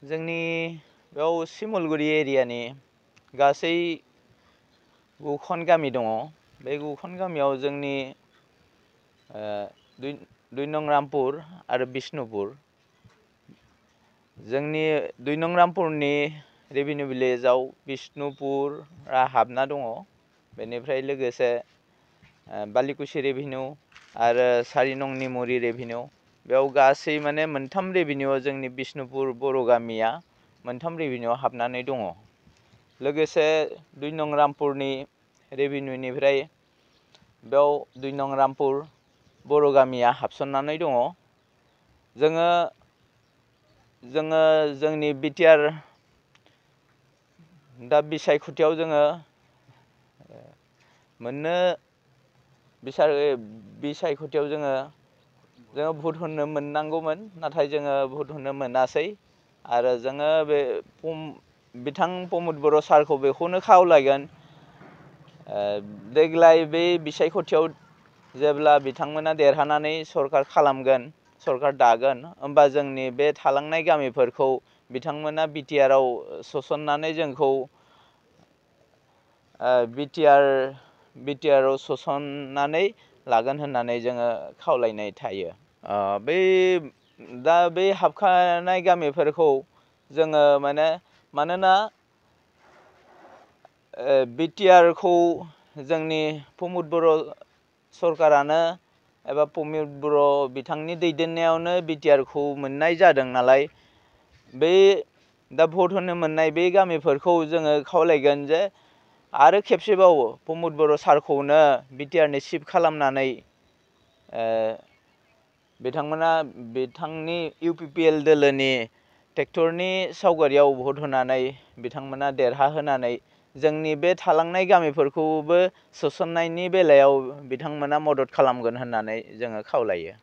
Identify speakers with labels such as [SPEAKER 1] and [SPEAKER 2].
[SPEAKER 1] जोंनि बेयाव सिमलगुरि एरियानि गासै 9 गामि दङ। बे 9 गामियाव जोंनि 2 नं रामपुर आरो बिष्णुपुर। जोंनि 2 नं रामपुरनि रेभिनिउ भिलेजाव बिष्णुपुरा हाबना दङ। बेनिफ्राय लोगोसे बालिकुसि रेभिनिउ आरो 4 नं निमुरि रेभिनिउ। बेयाव गासै माने मोनथाम रेभिनिउआव जोंनि बिष्णुपुर बर' गामिया मोनथाम रेभिनिउआव हाबनानै दङ। लोगोसे 2 नं रामपुरनि रेभिनिउनिफ्राय बेयाव 2 नं रामपुर बर' गामिया हाबसननानै दङ। जोङो जोंनि बिटिआर दा बिसायख'थियाव जोङो मोननो बिसायख'थियाव जोङो भट होनो मोननांगौमोन, नाथाय जोङो भट होनो मोनासै। आरो जोङो बे बिथां प्रमद बर' सारखौ बेखौनो खावलायगोन, देग्लाय बे बिसायख'थियाव जेब्ला बिथांमोना देरहानानै सरकार खालामगोन, सरकार दागोन, होमबा जोंनि बे थालांनाय गामिफोरखौ बिथांमोना बिटिआरआव सोसननानै जोंखौ बिटिआरआव सोसननानै लागोन होननानै जोङो खावलायनाय थायो। दा बै हाबखानाय गामिफोरखौ जोङो मानोना बिटिआरखौ जोंनि प्रमद बर' सरकारानो एबा प्रमद बर' बिथांनि दैदेननायावनो बिटिआरखौ मोननाय जादों नालाय, बे दा भट होनो मोननाय बे गामिफोरखौ जोङो खावलायगोन जे आरो खेबसेबाव प्रमद बर' सारखौनो बिटिआरनि चिफ खालामनानै बिथांमोना बिथांनि इउपिपिएल दोलोनि ट्रेक्टरनि सावगारियाव भट होनानै बिथांमोना देरहाहोनानै जोंनि बे थालांनाय गामिफोरखौबो सोसननायनि बेलायाव बिथांमोना मदद खालामगोन होननानै जोङो खावलायो।